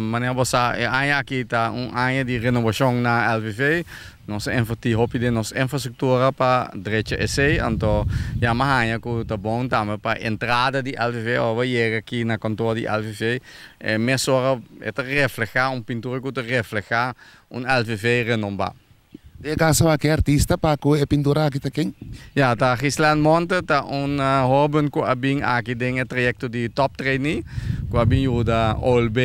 Manera bo sa, e aña aki ta un aña di renovacion na LVV. Nos a inverti hopi den nos infrastructura pa drecha esey. Anto ya mi a haña cu ta bon tambe pa entrada di LVV. Ora bo yega aki na kantoor di LVV, e mesora e ta refleha un pintura cu ta refleha un LVV renomba. Den e caso aki e artista pa cu e pintura aki ta ken? Ya, ta Ghislaine Monte, ta un hoben cu a bin aki den e trayecto di Top Trainee, cu a bin yuda OLB,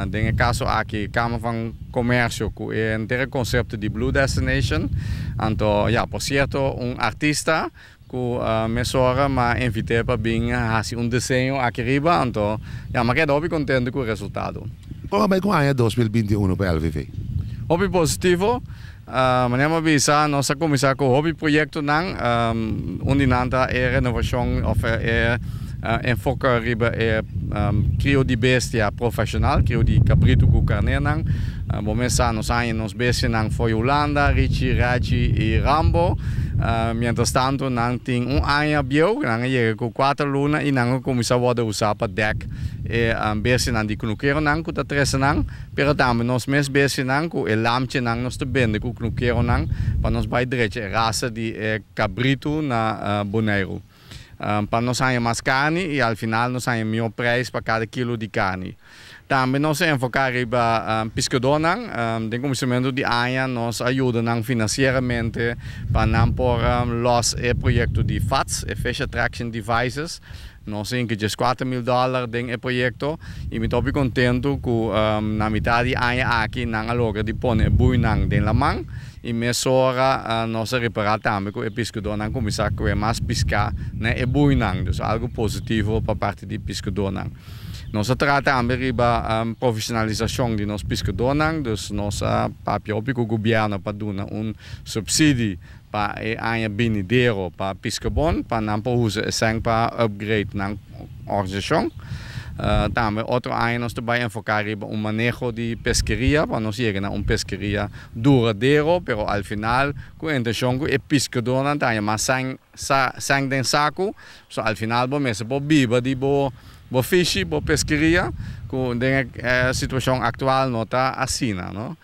den e caso aki Kamer van Comercio, cu e henter e concepto di Blue Destination. Anto, ya, por cierto un artista cu mesora m'a invit'é pa bin haci un diseño aki riba, anto, ya, m'a keda hopi contento cu e resultado. Con a bay cu aña 2021 pa LVV? Hopi positivo. Manera m'a bisa, nos a cuminsa cu hopi proyectonan. Un di nan ta e renovacion of e enfoke riba e crio di bestia profesional, crio di cabrito cu carnernan. Bo mes sa, nos haña nos bestianan for di Hulanda, Richie, Reggie y Rambo. Mientras tanto nan tin un aña bieu, nan a yega ku 4 luna i nan a kuminsá wòrdu usá pa dèk e bestianan di kunukeronan ku ta trese nan, pero tambe nos mes bestianan ku e lamchinan nos ta bende ku kunukeronan pa nos bai drecha e rasa di e kabritu na Boneiru. Pa nos haña mas karni i al final nos haña mihó preis pa kada kilo di karni. Tambe nos a enfoká riba piskadónan. Den kuminsamentu di aña nos a yuda nan finansieramente pa nan por lòs e proyekto di FADS, e Fish Attraction Devices. Nos a hinka 14.000 dòler den e proyekto i mi ta hopi kontentu ku na mitar di aña aki nan a logra di pone e buinan den laman i mesora nos a ripará tambe ku e piskadónan a kuminsá kue mas piská na e buinan. Dus algu positivo pa parti di piskadónan. Nos a trata tambe riba profesionalisashon di nos piskadónan, dus nos a papia hopi ku gobièrnu pa duna un supsidio pa e aña binidero pa Piskabon, pa nan por usa esei pa upgrade nan organisashon. Tambe otro aña nos ta bai enfoká riba un maneho di peskeria, pa nos yega na un peskeria duradero, pero al final ku intenshon ku e piskadónan ta mas sèn den saku, so al final bo mester por biba di bo fishi, bo peskeria, ku den e situashon aktual no ta asina, no?